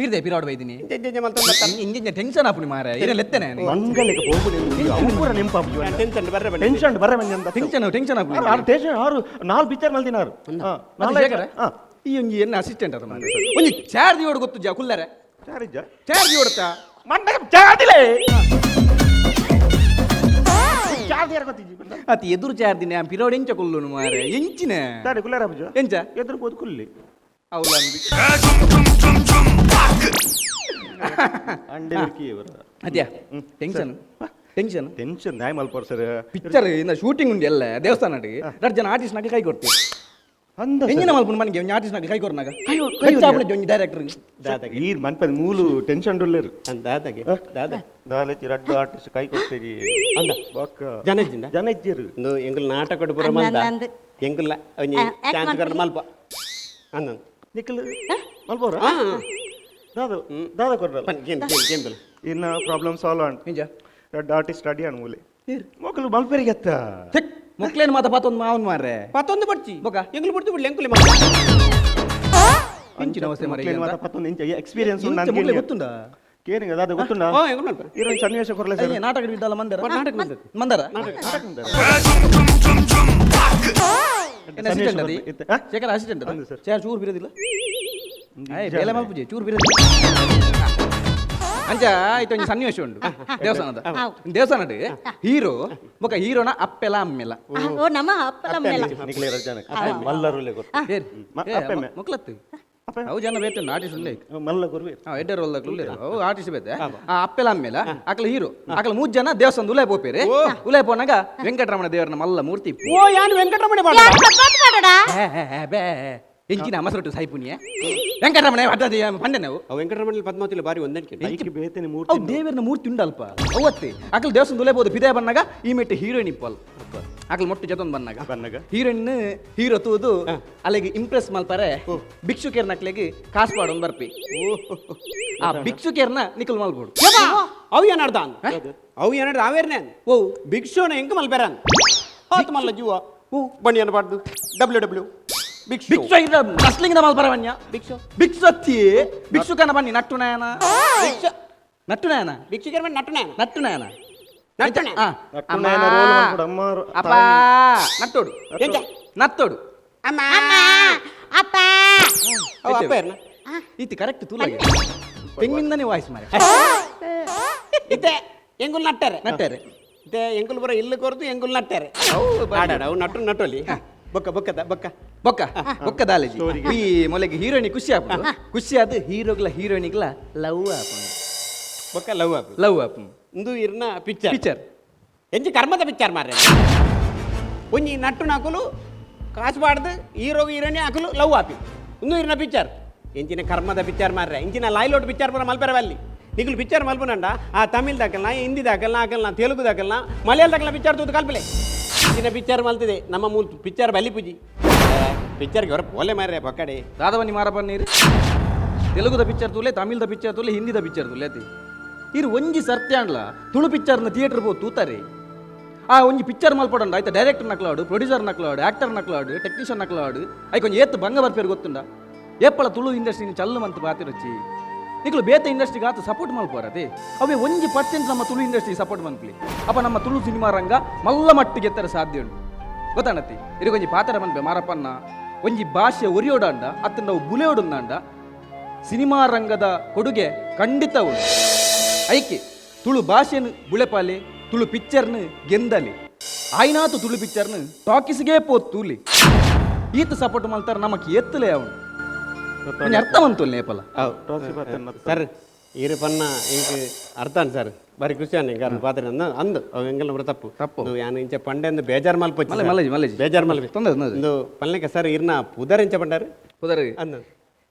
ಇರ್ದೆ ಪಿರಾಡ್ ಬೈದಿನಿ ಜೆ ಮಲ್ತೊಂದು. ಇಂಜಿನ ಟೆನ್ಷನ್ ಆಪುನಿ ಮಾರ್ರೆ ಇರ ಲೆತ್ತನೆ. ಮಂಗಲಿಗೆ ಹೋಗುದು ಅವು ಪೂರ ನೆಂಪಾಪುಜಿ. ಟೆನ್ಷನ್ ಬರ್ರೆ ಬನ್ನಿ. ಟೆನ್ಷನ್ ಬರ್ರೆ ಮಂಜ ಅಂತ. ಟೆನ್ಷನ್ ಟೆನ್ಷನ್ ಆಪುನಿ. ಆರು ಟೆನ್ಷನ್ ಆರು ನಾಲ್ ಪಿಕ್ಚರ್ ಮಲ್ದಿನ ಆರು. ನಾಲ್ ಶೇಖರ ಈ ಒಂಜಿ ಎನ್ನ ಅಸಿಸ್ಟೆಂಟ್ ಅದ ಮಾರ್ರೆ ಒಂಜಿ ಚಾರ್ಜ್ ಯೋಡು ಗೊತ್ತು ಜಾ ಕುಲ್ಲರೆ. ಚಾರಿಜ್ಜ ಚಾರ್ಜ್ ಯೋಡ್ತಾ ಮಂಡಗ ಚಾದಿಲೆ ಚಾರ್ಜ್ ಯಾರು ಗೊತ್ತಿಜ್ಜಿ? ಅತಿ ಎದುರು ಚಾರ್ದಿನ ಪಿರೋಡ್ ಎಂಚ ಕುಲ್ಲುನು ಮಾರ್ರೆ ಎಂಚಿನ ತಾರೆ ಕುಲ್ಲರ ಆಪುಜ. ಎಂಚ ಎದುರು ಹೋದ್ ಕುಲ್ಲಿ. ಅವ್ಲ ಅಂದಿ. ಅಂಡೆ ಬಿರ್ಕಿ ಇವರ. ಅದ್ಯಾ tension tension tension ನಾಯಿ ಮಲ್ಪೋರ್ ಸರ್. ಪಿಕ್ಚರ್ ಇಂದ ಶೂಟಿಂಗ್ ಉಂಡು ಎಲ್ಲ ದೇವಸ್ಥಾನ ರಡ್ ಜನ ಆರ್ಟಿಸ್ಟ್ ನಾಗ ಕೈ ಕೊಡ್ತೀವಿ. ಅಂದ ಎಂಜಿನ ಮಲ್ಪುನು ಮನ್ಗೆ ಒಂಜಿ ಆರ್ಟಿಸ್ಟ್ ನಾಗ ಕೈ ಕೊರ್ನಾಗ ಕೈ ಒಂಜಿ ಡೈರೆಕ್ಟರ್. ಈ ಮನ್ಪದ ಮೂಲು ಟೆನ್ಷನ್ ಉಲ್ಲೇರು. ದಾದಾಗೆ ದಾದಾ ದಾಲಚಿ ರಡ್ಡು ಆರ್ಟಿಸ್ಟ್ ಕೈ ಕೊಡ್ತೀರಿ. ಅಂದ ಬೊಕ್ಕ ಜನ ಇಜ್ಜಿಂಡ? ಜನ ಇಜ್ಜಿರು. ಇಂದು ಎಂಗುಲ್ ನಾಟಕ ಪೂರ ಅಂದ್ ಮಲ್ದ. ಅಂದ್ ಅಂದ್. ಎಂಗುಲ್ಲ ಒಂಜಿ act chance ಕೊರ್ನ ಮಲ್ಪ ಅಂದ. ನಿಖಲ್ ಮಲ್ಪೋರ ದಾದ ದಾದ ಕೊರ್ರಲ್ಲ. ಪನ್ game game game ಬಲ. ಇನ್ನ ಪ್ರಾಬ್ಲಮ್ ಸಾಲ್ವ್ ಅಂಡ್ ಎಂಜ ರಡ್ಡು ಆರ್ಟಿಸ್ಟ್ ರೆಡಿ ಅನ್ ಮೂಲೆ ಮೊಕ್ಕಲು ಮಲ್ಪೆರಿಗೆ ಅತ್ತ. ಚೆಕ್ ಮೊಕ್ಲೇನ್ ಮಾತ ಪಾತೊಂದು ಮಾವನ್ ಮಾರ್ರೆ ಪತ್ತೊಂದು ಬಡ್ಚಿ ಬೊಕ? ಎಂಗುಲ್ ಬಿಡ್ತು ಬಿಡ್ಲಿ ಎಂಕುಲಿ ಮಲ್ಪ. ಇಂಚಿನ ಅವಸ್ಥೆ ಮಾರ್ರೆ ಮೊಕ್ಲೇನ್ ಮಾತ ಪತ್ತೊಂದು ಇಂಚ ಎಕ್ಸ್ಪೀರಿಯನ್ಸ್ ಉಂಡು. ಇಂಚ ಮೊಕ್ಲೆ ಗೊತ್ತುಂಡಾ? ಕೇನಿಗ ದಾದ ಗೊತ್ತುಂಡಾ? ಓ ಎಂಗುಲ್ ಮಲ್ಪ. ಇರೋನ್ ಸನ್ನಿವೇಶ ಕೊರ್ಲೆ ಸರ್. ಅಯ್ಯ, ನಾಟಕ ಬಿದ್ದಲ್ಲ ಮಂದರ ನಾಟಕ ಮಂದರ. ಮಂದರ ನಾಟಕ ಮಂದರ. ಅಸಿಸ್ಟೆಂಟ್ ಅದಿ? ಇತ್ತೆ, ಆ? ಶೇಖರ್ ಅಸಿಸ್ಟೆಂಟ್ ಹೌದು ಸರ್. ಶೇಖರ್ ಚೂರು ಬಿರೋದಿಲ್ಲ ಏಯ್ ಬೇಲೆ ಮಲ್ಪುಜಿ ಚೂರು ಬಿರೋದಿಲ್ಲ ಅಂಚ ಆಯ್ತು ಒಂಜಿ ಸನ್ನಿವೇಶ ಉಂಟು ದೇವಸ್ಥಾನದ ದೇವಸ್ಥಾನಡ್ ಹೀರೋ ಬೊಕ ಹೀರೋನ ಅಪ್ಪೆಲ ಅಮ್ಮೆಲ. ಓ ನಮ್ಮ ಅಪ್ಪಲ ಅಮ್ಮೆಲ. ನಿಖಿಲ ರಜಾನಕ್ ಮಲ್ಲರುಲೆ ಗೊತ್ತು. ಏರ್, ಏ, ಅಪ್ಪೆ ಅಮ್ಮೆ. ಮೊಕ್ಲತ್ತು ಅವು ಜನ ಬೇತೆ ಆರ್ಟಿಸ್ಟ್ ಉಲ್ಲೆ. ಮಲ್ಲ ಗುರುವೆ. ಎಡ್ಡೆ ರೋಲ್ ಉಲ್ಲೇರು ಅವು ಆರ್ಟಿಸ್ಟ್ ಬೇತೆ. ಆ ಅಪ್ಪೆಲ ಅಮ್ಮೆಲ ಅಕಲ ಹೀರೋ ಅಕಲ ಮೂರು ಜನ ದೇವಸ್ಥಾನದ ಉಲೇ ಪೋಪೇರೆ. ಉಲೇ ಪೋನಾಗ ವೆಂಕಟರಮಣ ದೇವರನ ಮಲ್ಲ ಮೂರ್ತಿ ಇಪ್ಪು. ಓ ಯಾನ್ ವೆಂಕಟರಮಣೆ ಬಾಡ. ಯಾನ್ ತಪ್ಪಾತ್ ಮಾಡೋಡ? ಬೇ ಎಂಚಿನ ಅಮಸರೊಟ್ಟು ಸಾಯಿಪುನಿಯ ವೆಂಕಟರಮಣ ಪಂಡೆ ನಾವು. ಅವು ವೆಂಕಟರಮಣ ಪದ್ಮಾವತಿಲ ಬಾರಿ ಒಂದನಿಕೆ. ಐಕೆ ಬೇತನೆ ಅವು ಮೂರ್ತಿ. ದೇವರನ ಮೂರ್ತಿ ಉಂಡಲ್ಪ ಅವತ್ತೆ ಅಕಲ್ ದೇವಸ್ಥಾನ ಉಲೇ ಬೋದು ಪಿದೆ ಬನ್ನಾಗ ಈ ಮೆಟ್ಟು ಹೀರೋಯಿನ್ ಇಪ್ಪಲ್ ಅಕಲ್ ಮೊಟ್ಟು ಜೊತೊಂದು ಬನ್ನಾಗ ಬನ್ನಗ. ಹೀರೋಯಿನ್ ಹೀರೋ ತೂದು ಅಲ್ಲಿಗೆ ಇಂಪ್ರೆಸ್ ಮಲ್ಪಾರೆ ಭಿಕ್ಷುಕೇರ್ನ ಅಕ್ಲೆಗೆ ಕಾಸು ಪಾಡೊಂದು ಬರ್ಪಿ. ಆ ಭಿಕ್ಷುಕೇರ್ನ ನಿಕಲ್ ಮಲ್ಬೋಡು. ಅವು ಏನಾಡ್ದ ಅವು ಏನಾಡ್ದ ಅವೇರ್ನೆ ಓ ಭಿಕ್ಷುನ ಎಂಕ ಮಲ್ಪೆರನ್ ಆತ ಮಲ್ಲ ಜೀವ ಹೂ ಬಣ್ಣಿಯನ್ನು ಪಾಡ್ದು ಡಬ್ಲ್ಯೂ ಡಬ್ಲ್ಯೂ ಭಿಕ್ಷು ಭಿಕ್ಷು ರಸ್ಲಿಂಗ್ ಮಲ್ಪರ ಬನ್ಯ ಭಿಕ್ಷು ಭಿಕ್ಷು ಭಿಕ್ಷುಕನ ಬನ್ನಿ ನಟ್ಟು ನಯನ ಭಿಕ್ಷು ನಟ್ಟು ನಯನ ಭಿಕ್ಷುಕರ ಬನ್ನಿ ನಟ್ಟು ನಯನ ನಟ್ಟು ನಯನ ನಟ್ಟು ನಯನ. ನಟ್ಟು ನಯನ ರೋಲ್ ಮಲ್ಪಡು ಅಮ್ಮ ಅಪ್ಪ ನಟ್ಟೋಡು ಎಂಚ? ನತ್ತೋಡು ಅಮ್ಮ ಅಮ್ಮ ಅಪ್ಪ ಅವು ಅಪ್ಪ ಏರ್ನ ಇತ್ತು ಕರೆಕ್ಟ್ ತೂಲಾಗೆ ಪೆಂಗ್ವಿನ್ದಾನೆ ವಾಯ್ಸ್ ಮಾರೆ. ಇತ್ತೆ ಎಂಗುಲ್ ನಟ್ಟಾರೆ ನಟ್ಟಾರೆ. ಇತ್ತೆ ಎಂಗುಲ್ ಬರ ಇಲ್ಲು ಕೊರ್ದು ಎಂಗುಲ್ ನಟ್ಟಾರೆ. ಆಡಾಡ ಅವು ನಟ್ಟು ನಟ್ಟೊಲಿ ಬೊಕ್ಕ ಬೊಕ್ಕದ ಬೊಕ್ಕ ಬೊಕ್ಕ ಬೊಕ್ಕ ದಾಲೇಜಿ ಈ ಮೊಲೆಗೆ ಹೀರೋಯಿನ್ ಖುಷಿ ಆಪುಂಡು. ಖುಷಿ ಆದ್ ಹೀರೋಗ್ಲ ಹೀರೋಯಿನಿಗ್ಲ ಲವ್ ಆಪುಂಡು. ಬೊಕ್ಕ ಲವ್ ಆಪು. ಲವ್ ಆಪುಂಡು. ಇಂದು ಇರ್ನ ಪಿಕ್ಚರ್. ಪಿಕ್ಚರ್. ಎಂಚಿ ಕರ್ಮದ ಪಿಕ್ಚರ್ ಮಾರ್ರೆ. ಒಂಜಿ ನಟ್ಟು ನಾಕುಲು ಕಾಸು ಬಾಡ್ದು ಹೀರೋಗು ಹೀರೋಯಿನ್ ಅಕುಲು ಲವ್ ಆಪಿ. ಇಂದು ಇರ್ನ ಪಿಕ್ಚರ್. ಎಂಚಿನ ಕರ್ಮದ ಪಿಕ್ಚರ್ ಮಾರ್ರೆ. ಇಂಚಿನ ಲಾಯ್ಲೋಟ್ ಪಿಕ್ಚರ್ ಪೂರ ಮಲ್ಪೆರ ಬಲ್ಲಿ. ನಿಕುಲು ಪಿಕ್ಚರ್ ಮಲ್ಪುನಂಡ ಆ ತಮಿಳ್ ದಾಕಲ್ನ, ಹಿಂದಿ ದಾಕಲ್ನ, ಅಕಲ್ನ ತೆಲುಗು ದಾಕಲ್ನ, ಮಲಯಾಳ ದಾಕಲ್ನ ಪಿಕ್ಚರ್ ತೂದು ಕಲ್ಪಲೆ. ಇಂಚಿನ ಪಿಕ್ಚರ್ ಮಲ್ತಿದೆ ನಮ್ಮ ಮೂಲ ಪಿಕ್ಚರ್ ಬಲಿ ಪೂಜಿ ಪಿಕ್ಚರ್ಗೆ ಹೊರ ಪೋಲೆ ಮಾರ್ರೆ ಪಕ್ಕಡೆ. ದಾದವನಿ ಮಾರಪ್ಪ ನೀರು ತೆಲುಗುದ ಪಿಕ್ಚರ್ ತೂಲೆ, ತಮಿಳ್ದ ಪಿಕ್ಚರ್ ತೂಲೆ, ಹಿಂದಿದ ಪಿಕ್ಚರ್ ತೂಲೆ ಅತಿ ಇರು ಒಂಜಿ ಸರ್ತ್ಯಾಂಡ್ಲ ತುಳು ಪಿಕ್ಚರ್ನ ಥಿಯೇಟರ್ ಪೋ ತೂತಾರೆ. ಆ ಒಂಜಿ ಪಿಕ್ಚರ್ ಮಲ್ಪಡಂಡ ಆಯ್ತಾ ಡೈರೆಕ್ಟರ್ ನಕ್ಲಾಡು, ಪ್ರೊಡ್ಯೂಸರ್ ನಕ್ಲಾಡು, ಆಕ್ಟರ್ ನಕ್ಲಾಡು, ಟೆಕ್ನಿಷಿಯನ್ ನಕ್ಲಾಡು, ಐಕೊಂಜಿ ಒಂಜಿ ಏತ್ ಭಂಗ ಬರ್ಪೇರು ಗೊತ್ತುಂಡ. ಏಪಳ ತುಳು ಇಂಡಸ್ಟ್ರಿ ಚಲ್ಲು ಮಂತ್ ಪಾತಿರೊಚ್ಚಿ ನಿಕುಲು ಬೇತೆ ಇಂಡಸ್ಟ್ರಿಗೆ ಆತ ಸಪೋರ್ಟ್ ಮಲ್ಪೋರತೆ. ಅವೇ 1% ನಮ್ಮ ತುಳು ಇಂಡಸ್ಟ್ರಿ ಸಪೋರ್ಟ್ ಮನ್ಪಲಿ. ಅಪ್ಪ ನಮ್ಮ ತುಳು ಸಿನಿಮಾ ರಂಗ ಮಲ್ಲ ಮಟ್ಟಿಗೆ ಎತ್ತರ ಸಾಧ್ಯ ಉಂಟು ಗೊತ್ತಾಣತಿ. ಇದಕ್ಕೊಂಜಿ ಪಾತ್ರ ಮನ್ಪೆ ಮಾರಪ್ಪನ್ನ ಒಂಜಿ ಭಾಷೆ ಒರಿಯೋಡಂಡ ಅತ್ತ ನಾವು ಬುಲೆಯೋಡಂಡ ಸಿನಿಮಾ ರಂಗದ ಕೊಡುಗೆ ಖಂಡಿತ ಉಂಟು. ಐಕೆ ತುಳು ಭಾಷೆನು ಬುಳೆಪಾಲೆ, ತುಳು ಪಿಕ್ಚರ್ನು ಗೆಂದಲಿ, ಆಯ್ನಾತು ತುಳು ಪಿಕ್ಚರ್ನು ಟಾಕೀಸ್ಗೆ ಪೋತೂಲಿ ಈತ ಸಪೋರ್ಟ್ ಮಲ್ತಾರ ನಮಕ್ ಎತ್ತಲೇ ಅವನು ಅರ್ಥ ಮಂತುಲ್ ನೇಪಲ. ಸರ್ ಈರು ಪನ್ನ ಇಂಕ್ ಅರ್ಥಾನ್ ಸರ್ ಬಾರಿ ಖುಷಿ ಅನ್ನ ಇಂಕ ಪಾತ್ರ ಅಂದು ಅವು ಎಂಗಲ್ನ ಪೂರ ತಪ್ಪು ತಪ್ಪು. ಯಾನು ಇಂಚ ಪಂಡೆ ಅಂದು ಬೇಜಾರ್ ಮಲ್ಪೊಚ್ಚಿ ಮಲ್ಲೆ, ಸರ್. ಮಲ್ಲೆಜಿ, ಮಲ್ಲೆಜಿ. ಬೇಜಾರ್ ಮಲ್ಪಿ. ತೊಂದರೆ ತೊಂದರೆ. ಇಂದು ಪನ್ಲೆಕ ಸರ್ ಇರ್ನ ಪುದರ್ ಎಂಚ ಪಂಡಾರು? ಪುದರ್ ಅಂದು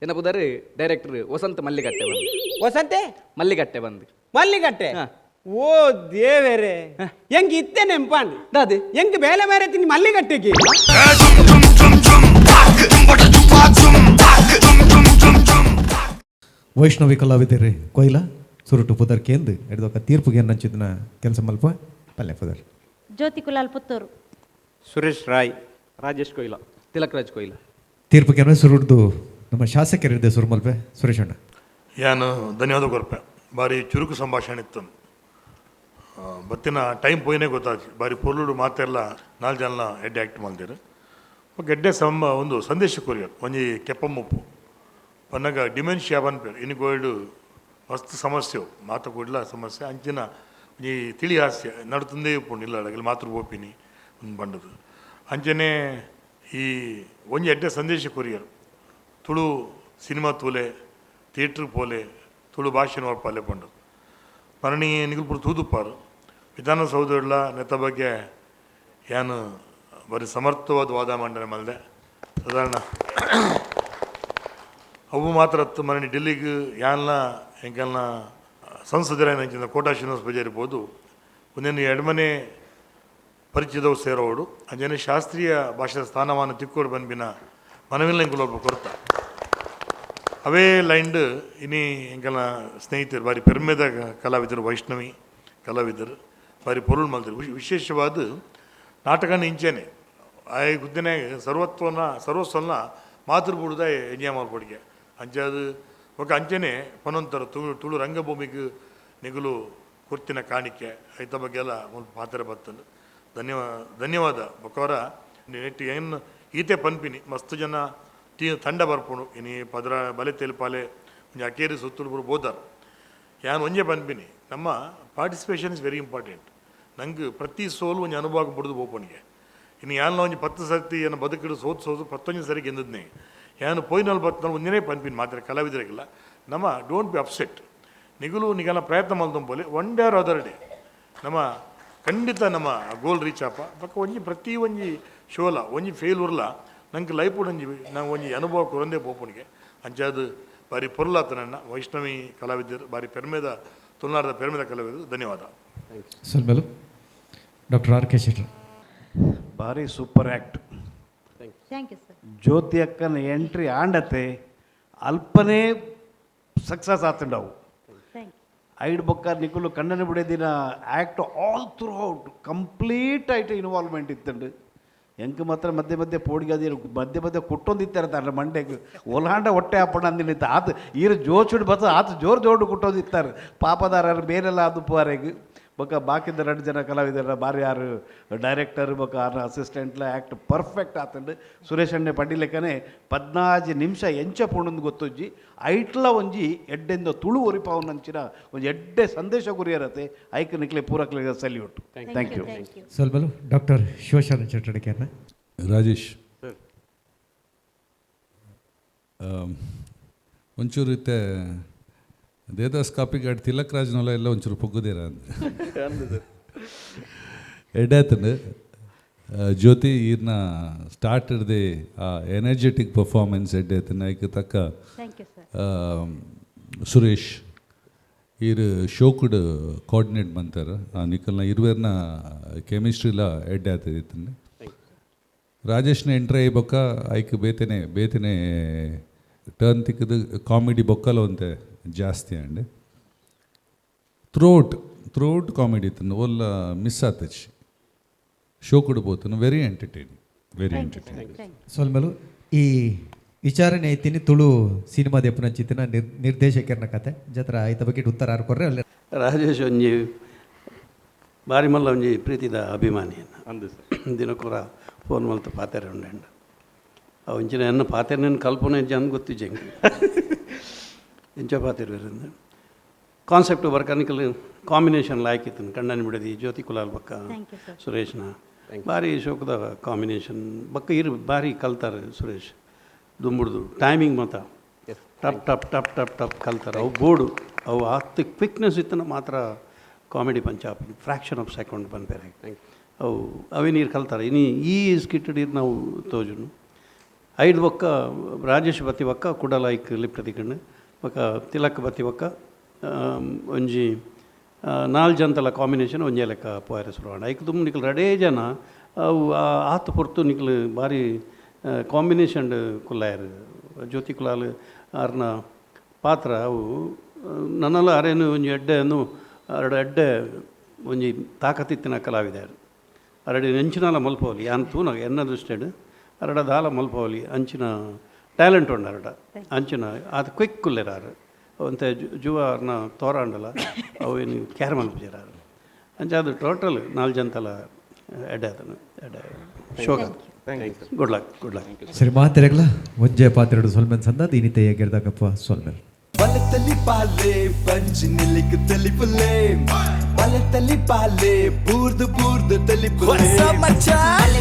ಎನ್ನ ಪುದರ್ ಡೈರೆಕ್ಟರ್ ವಸಂತ ಮಲ್ಲಿಗಟ್ಟೆ ಬಂದು. ವಸಂತೆ ಮಲ್ಲಿಗಟ್ಟೆ ಬಂದು. ಮಲ್ಲಿಗಟ್ಟೆ? ಹಾ. ಓ ದೇವೇರೆ, ಎಂಕ್ ಇತ್ತೆ ನೆಂಪಾಂಡ್. ದಾದೆ? ಎಂಕ್ ಬೇಲೆ ಬೇರೆ ತಿನ್ನಿ ಮಲ್ಲಿಗಟ್ಟೆಗೆ. ವೈಷ್ಣವಿ ಕಲಾವಿದರು ಕೊಯ್ಲ ಸುರುಟು ಪುದರ್ ಕೇಂದು ಎಡ್ದೊಕ್ಕ ತೀರ್ಪುಗೆ ನಂಚಿದ್ನ ಕೆಲಸ ಮಲ್ಪ ಪಲ್ಲೆ ಪುದರ್. ಜ್ಯೋತಿ ಕುಲಾಲ್ ಪುತ್ತೂರು. ಸುರೇಶ್ ರಾಯ್. ರಾಜೇಶ್ ಕೊಯ್ಲ. ತಿಲಕ್ರಾಜ್ ಕೊಯ್ಲ. ತೀರ್ಪುಗೆ ಸುರುಡ್ದು ನಮ್ಮ ಶಾಸಕರಿದ್ದೆ ಸುರುಮಲ್ಪೆ ಸುರೇಶ್ ಅಣ್ಣ. ಯಾನು ಧನ್ಯವಾದ ಕೊರ್ಪೆ. ಬಾರಿ ಚುರುಕು ಸಂಭಾಷಣೆ ಇತ್ತು. ಬತ್ತಿನ ಟೈಮ್ ಪೋಯಿನೇ ಗೊತ್ತಾಯ್ತು. ಬಾರಿ ಪೊರ್ಲುಡು ಮಾತೆಲ್ಲ ನಾಲ್ಕು ಜನ ಎಡ್ಡೆ ಆ್ಯಕ್ಟ್ ಮಾಡ್ತೀರಿ. ಗೆಡ್ಡೆ ಸಂಬ ಒಂದು ಸಂದೇಶ ಕೊರಿಯರ್ ಒಂಜಿ ಕೆಪ್ಪಮುಪ್ಪು ಪನ್ನಗ ಡಿಮೆನ್ಷಿಯಾ ಪನ್ಪೇರು ಇನಿ ಮಸ್ತ್ ಸಮಸ್ಯೆ ಮಾತ ಕೂಡ್ಲ ಸಮಸ್ಯೆ ಅಂಚಿನ ಒಂಜಿ ತಿಳಿ ಹಾಸ್ಯ ನಡುತುಂದೇ ಉಪ್ಪುಂಡು ಇಲ್ಲ ಅಡಗಲ್ ಮಾತೃ ಪೋಪಿನಿ ಒಂದು ಬಂಡದು ಅಂಚನೆ ಈ ಒಂಜಿ ಎಡ್ಡೆ ಸಂದೇಶ ಕೊರಿಯರ್ ತುಳು ಸಿನಿಮಾ ತೂಲೆ ಥಿಯೇಟ್ರ್ ಪೋಲೆ ತುಳು ಭಾಷೆ ನೋಡ್ಪಾಲೆ ಪಂಡದು ಮರಣಿ ನಿಗುಲ್ಪುರ ತೂದುಪ್ಪಾರು ವಿಧಾನಸೌಧಗಳ ನೆತ್ತ ಬಗ್ಗೆ ಯಾನು ಬರೀ ಸಮರ್ಥವಾದ ವಾದ ಮಂಡನೆ ಮಲ್ದೆ ಸಾಧಾರಣ ಅವು ಮಾತ್ರ ಹತ್ತು ಮರಣಿ ಡೆಲ್ಲಿಗೆ ಯಾನ್ಲ ಎಂಕಲ್ನ ಸಂಸದರ ಅಂಚಿನ ಕೋಟಾ ಶ್ರೀನಿವಾಸ ಪೂಜಾರಿ ಪೋದು ಒಂದೇನು ಎಡಮನೆ ಪರಿಚಿತವು ಸೇರೋಡು ಅಂಜನೆ ಶಾಸ್ತ್ರೀಯ ಭಾಷೆಯ ಸ್ಥಾನಮಾನ ತಿಕ್ಕೋಡು ಬಂದ್ಬಿನ ಮನವಿಲ್ಲ ಎಂಕುಲೊಬ್ಬ ಕೊರ್ತ ಅವೇ ಲೈನ್ಡ್ ಇನಿ ಎಂಕಲ್ನ ಸ್ನೇಹಿತರು ಬಾರಿ ಪೆರ್ಮೆದ ಕಲಾವಿದರು ವೈಷ್ಣವಿ ಕಲಾವಿದರು ಬಾರಿ ಪೊರುಳು ಮಲ್ದರು ವಿಶೇಷವಾದ ನಾಟಕನ ಇಂಚೆನೆ ಆಯ್ ಗುದ್ದನೆ ಸರ್ವತ್ವನ ಸರ್ವಸ್ವನ ಮಾತೃ ಬುಡುದ ಎಂಜಾಯ್ ಮಲ್ಪೊಡಿಗೆ ಅಂಚಾದ್ ಬೊಕ ಅಂಚೆನೆ ಪನೊಂತರ ತುಳು ತುಳು ರಂಗಭೂಮಿಗೆ ನಿಗುಲು ಕೊರ್ತಿನ ಕಾಣಿಕೆ ಐತ ಬಗ್ಗೆ ಎಲ್ಲ ಮುಲ್ಪ ಪಾತ್ರ ಬತ್ತಂಡು ಧನ್ಯವಾದ ಬೊಕವರ ನೆಟ್ ಏನ್ ಈತೆ ಪನ್ಪಿನಿ ಮಸ್ತ್ ಜನ ಟೀ ತಂಡ ಬರ್ಪುಂಡು ಇನಿ ಪದ್ರ ಬಲೆ ತೆಲ್ಪಾಲೆ ಒಂಜಿ ಅಕೇರಿ ಸುತ್ತುಡು ಪೂರ ಬೋದಾರ್ ಯಾನ್ ಒಂಜೆ ಪನ್ಪಿನಿ ನಮ್ಮ participation is very important. ನಂಗೆ ಪ್ರತಿ ಸೋಲು ಒಂಜಿ ಅನುಭವ ಬುಡ್ದು ಪೋಪುನಿಗೆ ಇನ್ನು ಯಾನ್ಲ ಒಂಜಿ 10 ಸರ್ತಿ ಏನ ಬದುಕಿಡು ಸೋತು ಸೋತು 11 ಸರಿ ಗೆಂದದ್ನೆ ಯಾನು ಪೋಯಿನಲ್ಲಿ ಬತ್ತನ ಒಂಜನೇ ಪನ್ಪಿನಿ ಮಾತ್ರ ಕಲಾವಿದರಿಗೆಲ್ಲ ನಮ್ಮ don't be upset ನಿಗುಲು ನಿಗಲ ಪ್ರಯತ್ನ ಮಲ್ತೊಂಪೊಲಿ one day or other day ನಮ್ಮ ಖಂಡಿತ ನಮ್ಮ ಗೋಲ್ ರೀಚ್ ಆಪ ಬೊಕ್ಕ ಒಂಜಿ ಪ್ರತಿ ಒಂಜಿ ಶೋಲ ಒಂಜಿ ಫೇಲ್ಯೂರ್ಲ ನಂಗೆ ಲೈಫ್ ಒಂಜಿ ನಾವು ಒಂಜಿ ಅನುಭವ ಕೊರಂದೇ ಪೋಪುನಿಗೆ ಅಂಚಾದ್ ಬಾರಿ ಪೊರ್ಲಾತನನ್ನ ವೈಷ್ಣವಿ ಕಲಾವಿದರು ಬಾರಿ ಪೆರ್ಮೆದ ತುಳುನಾಡದ ಪೆರ್ಮೆದ ಕಲಾವಿದರು ಧನ್ಯವಾದ. ಸೊಲ್ಮೆಲು doctor R K Shettar. ಭಾರಿ super act. Thank you sir. ಜ್ಯೋತಿ ಅಕ್ಕನ ಎಂಟ್ರಿ ಆಂಡತೆ ಅಲ್ಪನೇ ಸಕ್ಸಸ್ ಆತುಂಡವು. Thank you. ಐಡ್ ಬೊಕ್ಕ ನಿಕುಲು ಕಣ್ಣನ ಬಿಡದಿನ act all through out complete ಐಟ್ ಇನ್ವಾಲ್ವ್ಮೆಂಟ್ ಇತ್ತಂಡು. ಎಂಕ್ ಮಾತ್ರ ಮಧ್ಯೆ ಮಧ್ಯೆ ಪೋಡಿಗೆ ಮಧ್ಯೆ ಮಧ್ಯೆ ಕುಟ್ಟೊಂದಿತ್ತಾರೆ ತನ್ನ ಮಂಡೆಗೆ ಒಲಾಂಡ ಹೊಟ್ಟೆ ಆಪಣ ಅಂದಿನಿತ್ತ ಆತ ಈರು ಜೋಚುಡು ಬತ್ತ ಆತ ಜೋರು ಜೋಡು ಕುಟ್ಟೊಂದಿತ್ತಾರೆ ಪಾಪದಾರರು ಬೇರೆಲ್ಲ ಅದು ಪುವಾರೆಗ್. ಬೊಕ ಬಾಕಿದ ರಡ್ಡ್ ಜನ ಕಲಾವಿದರ ಬಾರಿ ಯಾರು ಡೈರೆಕ್ಟರ್ ಬೊಕ ಆರ್ನ ಅಸಿಸ್ಟೆಂಟ್ಲ ಆ್ಯಕ್ಟ್ ಪರ್ಫೆಕ್ಟ್ ಆತಂಡು. ಸುರೇಶ್ ಅಣ್ಣೆ ಪಂಡಿಲೆಕ್ಕನೆ 14 ನಿಮಿಷ ಎಂಚ ಪೋಂಡೊಂದು ಗೊತ್ತೊಜ್ಜಿ ಐಟ್ಲ ಒಂಜಿ ಎಡ್ಡೆಂದ ತುಳು ಒರಿಪಾವನಂಚಿನ ಒಂಜಿ ಎಡ್ಡೆ ಸಂದೇಶ ಗುರಿಯರತೆ ಐಕ್ ನಿಕ್ಲೆ ಪೂರಕ್ಲೆಗ್ ಸಲ್ಯೂಟ್. Thank you. ಸೊಲ್ಮೆಲು ಡಾಕ್ಟರ್ ಶಿವಶರಣ ಚಟ್ಟಡಿಕೆಯನ್ನ. ರಾಜೇಶ್ ಒಂಚೂರು ಇತ್ತೆ ದೇದಾಸ್ ಕಾಪಿಗಾಡ್ ತಿಲಕ್ ರಾಜ್ನೊಲ ಎಲ್ಲ ಒಂಚೂರು ಪೊಗ್ಗುದೇರ ಅಂದ್ ಎಡ್ಡಾತಂಡು. ಜ್ಯೋತಿ ಈರ್ನ ಸ್ಟಾರ್ಟ್ ಹಿಡ್ದೆ ಆ ಎನರ್ಜೆಟಿಕ್ ಪರ್ಫಾರ್ಮೆನ್ಸ್ ಎಡ್ಡಾತಂಡು. ಐಕ್ ತಕ್ಕ thank you sir. Suresh ಈರ್ ಶೋಕುಡ್ ಕೋಆರ್ಡಿನೇಟ್ ಮಂತಾರ ನಿಕಲ್ನ ಇರುವೆರ್ನ ಕೆಮಿಸ್ಟ್ರಿಲ ಎಡ್ಡೆ ಆತದಿತ್ತಂಡು. ರಾಜೇಶ್ನ ಎಂಟ್ರಿ ಆಯಿ ಬೊಕ್ಕ ಐಕ್ ಬೇತೆನೆ ಬೇತೆನೆ ಟರ್ನ್ ತಿಕ್ಕದು ಕಾಮಿಡಿ ಬೊಕ್ಕಲ ಒಂತೆ ಜಾಸ್ತಿ ಆಂಡ್. ಥ್ರೋಟ್ ಥ್ರೋಟ್ ಕಾಮಿಡಿ ಇತ್ತು, ಓಲ್ಲ ಮಿಸ್ ಆತಚಿ. ಶೋಕುಡು ಪೋತನು ವೆರಿ ಎಂಟರ್ಟೈನಿಂಗ್, ವೆರಿ ಎಂಟರ್ಟೈನಿಂಗ್. ಸೊಲ್ಮೆಲು. ಈ ವಿಚಾರಣೆ ಐತಿನಿ ತುಳು ಸಿನಿಮಾ ದೆಪ್ಪುನಂಚಿತ್ತಿನ ನಿರ್ದೇಶಕರನ ಕತೆ ಜತ್ರ ಐತ ಬಗ್ಗೆ ಉತ್ತರ ಆರ್ ಕೊರ್ರೆ ಅಲ್ಲ. ರಾಜೇಶ್ ಒಂಜಿ ಬಾರಿ ಮಲ್ಲ ಒಂಜಿ ಪ್ರೀತಿದ ಅಭಿಮಾನಿ ಅಂದು ಸರ್. ದಿನಕೂರ ಫೋನ್ ಮಲ್ತು ಪಾತೆರ ಉಂಡು. ಅವು ಇಂಚಿನ ಎನ್ನ ಪಾತೆರನೇನು ಕಲ್ಪನೆ ಇಜ್ಜಿ ಅಂದ್ ಗೊತ್ತಿಜ್ಜಿ ಎಂಕ್. ಎಂಚ ಪಾತೆರ ಕಾನ್ಸೆಪ್ಟ್ ವರ್ಕನಿಕಲ್ ಕಾಂಬಿನೇಷನ್ ಲಾಯ್ಕ್ ಇತ್ತು. ಕಣ್ಣನ್ ಬಿಡದಿ ಜ್ಯೋತಿ ಕುಲಾಲ್ ಬಕ್ಕ thank you sir. ಸುರೇಶ್ನ ಭಾರಿ ಶೋಕದ ಕಾಂಬಿನೇಷನ್. ಬಕ್ಕ ಇರು ಭಾರಿ ಕಲ್ತಾರೆ ಸುರೇಶ್ ದುಂಬುಡ್ದು ಟೈಮಿಂಗ್ ಮಾತ ಟಪ್ ಟಪ್ ಟಪ್ ಟಪ್ ಟಪ್ ಕಲ್ತಾರೆ. ಅವು ಬೋರ್ಡು ಅವು ಆತ್ ಕ್ವಿಕ್ನೆಸ್ ಇತ್ತನ ಮಾತ್ರ ಕಾಮಿಡಿ ಪಂಚಾಪ್ ಫ್ರ್ಯಾಕ್ಷನ್ ಆಫ್ ಸೆಕೆಂಡ್ ಪನ್ಪೇರೆ ಅವು ಅವೇ ನೀರು ಕಲ್ತಾರೆ. ಇನಿ ಈ ಸ್ಕಿಟ್ ನೀರು ನಾವು ತೋಜುನು ಐದು ಬೊಕ್ಕ ರಾಜೇಶ್ ಬತ್ತಿ ಬೊಕ್ಕ ಕುಡಲ ಐಕ್ ಲಿಪ್ಟ್ ತಿಕ್ಕಂಡು ಬೊಕ್ಕ ತಿಲಕ್ ಬತ್ತಿ ಬೊಕ್ಕ ಒಂಜಿ ನಾಲ್ ಜನತಲ ಕಾಂಬಿನೇಷನ್ ಒಂಜೇ ಲೆಕ್ಕ ಪೋಯರೆ ಶುರು. ಐಕ್ ದುಂಬು ನಿಕಲ್ ರಡೇ ಜನ ಅವು ಆತ್ ಪೊರ್ತು ನಿಕಲ್ ಭಾರಿ ಕಾಂಬಿನೇಷನ್ ಕುಲ್ಲಾಯರು. ಜ್ಯೋತಿ ಕುಲಾಲ್ ಆರ್ನ ಪಾತ್ರ ಅವು ನನ್ನಲ್ಲ ಅರೇನು ಒಂಜಿ ಎಡ್ಡೆ ಅನ್ನು ಅರಡು ಎಡ್ಡೆ ಒಂಜಿ ತಾಕತ್ತಿತ್ತಿನ ಕಲಾವಿದರು. ಅರಡಿ ನೆಂಚಿನಾಲ ಮಲ್ಪವಲಿ ಯಾನ್ ತೂನಾಗ ಎನ್ನ ದೃಷ್ಟಿಡ್ ಅರಡ ದಾಲ ಮಲ್ಪವಲಿ ಅಂಚಿನ ಟ್ಯಾಲೆಂಟ್ ಉಂಡು ಅರಡ ಅಂಚಿನ ಅದು ಕ್ವಿಕ್ ಕುಲ್ಲೆರ್ ಆರು ಒಂತೆ ಜುವ ಅರ್ನ ತೋರಾಂಡಲ ಅವು ಏನು ಕ್ಯಾರ್ ಮಲ್ಪುಜೆರ್ ಆರು ಅಂಚ ಅದು ಟೋಟಲ್ ನಾಲ್ ಜನತಲ ಎಡ್ಡೆ ಅದನ್ನು ಎಡ್ಡೆ ಶೋಕ. Good luck, good luck. ಸರಿ ಮಾತೆರೆಗ್ಲ ಒಂಜೆ ಪಾತ್ರೆಡು ಸೊಲ್ಮೆನ್ ಸಂದ ದೀನಿತೆ ಗೆರ್ದಕಪ್ಪ ಸೊಲ್ಮೆಲ್. ಬಲತಲಿ ಪಾಲೆ ಬಂಜಿ ನಿಲ್ಲಿಕ್ ತಲಿಪುಲೆ ಬಲತಲಿ ಪಾಲೆ ಬೂರ್ದು ಬೂರ್ದು ತಲಿಪುಲೆ. ಬಲೆ